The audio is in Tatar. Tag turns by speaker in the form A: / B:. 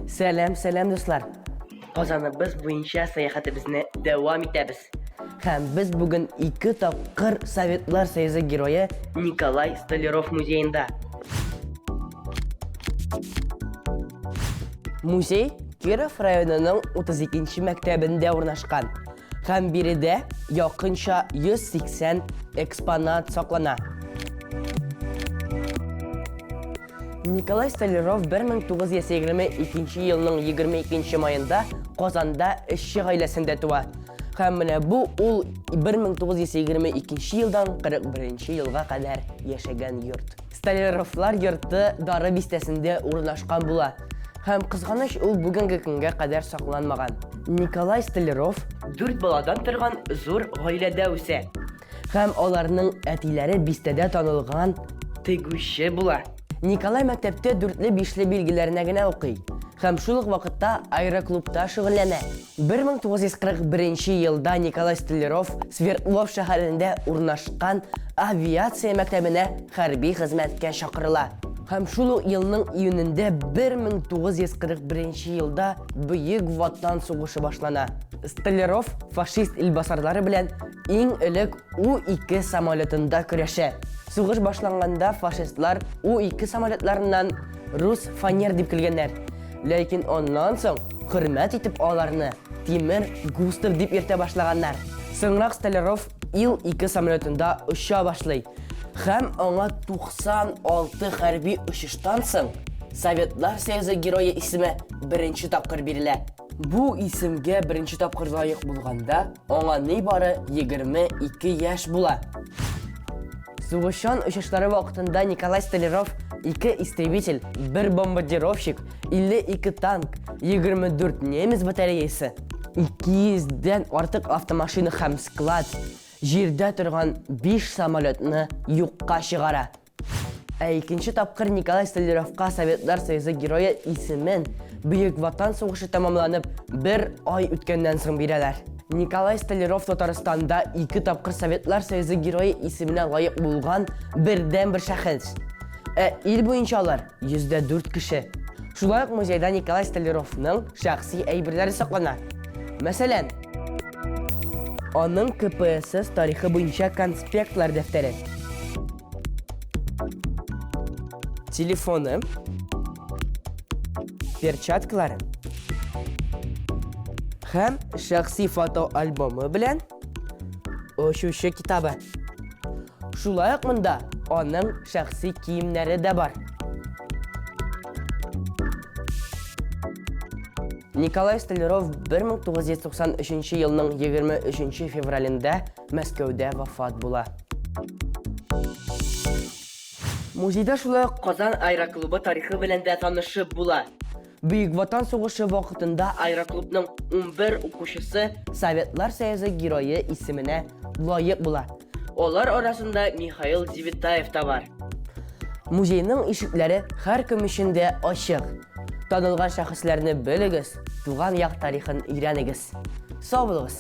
A: Сәлам, сәлам, дуслар! Казаныбыз буенча сәяхәтебезне дәвам итәбез. Һәм без бүген ике тапкыр Советлар Союзы герое Николай Столяров музеенда. Музей Киров районының 32 мәктәбендә урнашкан. Һәм биредә якынча 180 экспонат саклана. Николай Столяров 1922 елның 22 маенда Казанда эшче гаиләсендә туа. Һәм менә бу ул 1922 елдан 41 елга кадәр яшәгән йорт. Столяровлар йорты Дары бистәсендә урнашкан була. Һәм кызганыч, ул бүгенге көнгә кадәр сакланмаган. Николай Столяров дүрт баладан торган зур гаиләдә үсә. Һәм аларның әтиләре бистәдә танылган тегүче була. Николай мәктәптә дүртле-бишле билгеләренә генә укый һәм шул ук вакытта аэроклубта шөгыльләнә. 1941 елда Николай Столяров Свердлов шәһәрендә урнашкан авиация мәктәбенә хәрби хезмәткә чакырыла. Һәм шул ук елның июнендә 1941 елда Бөек Ватан сугышы башлана. Столяров фашист илбасарлары белән Иң элек У-2 самолетында көрәшә. Сугыш башланганда фашистлар У-2 самолетларыннан рус фанер дип көлгәннәр. Ләкин аннан соң хөрмәт итеп аларны тимер Густав дип йөртә башлаганнар. Соңрак Столяров Ил-2 самолетында оча башлый һәм аңа 96 хәрби очыштан соң Советлар Союзы Герое исеме беренче тапкыр бирелә. Бу исемгә беренче тапкыр лаек булганда, аңа нибары 22 яшь була. Сугышчан очышлары вакытында Николай Столяров ике истребитель, бер бомбардировщик, 52 танк, 24 немец батареясы, 200 дән артык автомашина һәм склад, җирдә торган 5 самолетны юкка чыгара. Ә икенче тапкыр Николай Столяровка Советлар Союзы Герое исемен Бөек Ватан сугышы тәмамланып, бер ай үткәннән соң бирәләр. Николай Столяров Татарстанда ике тапкыр Советлар Союзы Герое исеменә лаек булган бердәнбер шәхес. Ә ил буенча алар 104 кеше. Шулай ук музейда Николай Столяровның шәхси әйберләре саклана. Мәсәлән, аның КПСС тарихы буенча конспектлар дәфтәре. Телефоны, перчаткалары һәм шәхси фотоальбомы белән очучы китабы. Шулай ук монда аның шәхси киемнәре дә бар. Николай Столяров 1993 елның 23 февралендә Мәскәүдә вафат була. Музейда шулай ук Казан аэроклубы тарихы белән дә танышып була. Бөек Ватан сугышы вакытында аэроклубның 11 укучысы Советлар Союзы Герое исеменә лаек була. Алар арасында Михаил Девятаев та бар. Музейның ишекләре һәркем өчен дә ачык. Танылган шәхесләрне белегез, туган як тарихын өйрәнегез. Сау булыгыз!